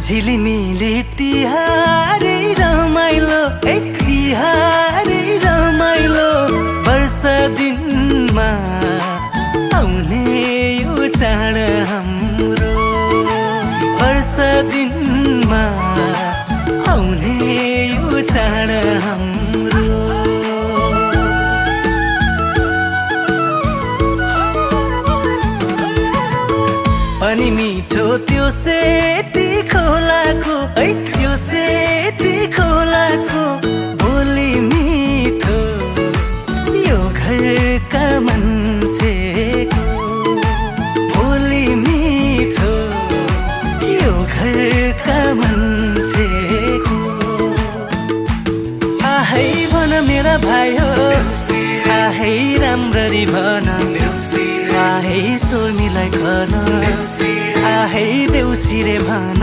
झिलिमिली तिहारै रमाइलो तिहारै रमाइलो वर्ष दिनमा आउने यो चाड हाम्रो वर्ष दिनमा आउने यो चाड हाम्रो अनि मिठो त्यो सेती खोलाको त्यो सेती खोलाको बोली मिठो यो घरका मान्छेको बोली मिठो यो घरका मान्छेको आहै भन मेरा भाइ हो आहै राम्ररी भन आहै शर्मिलाई खन आहै देउसी रे भन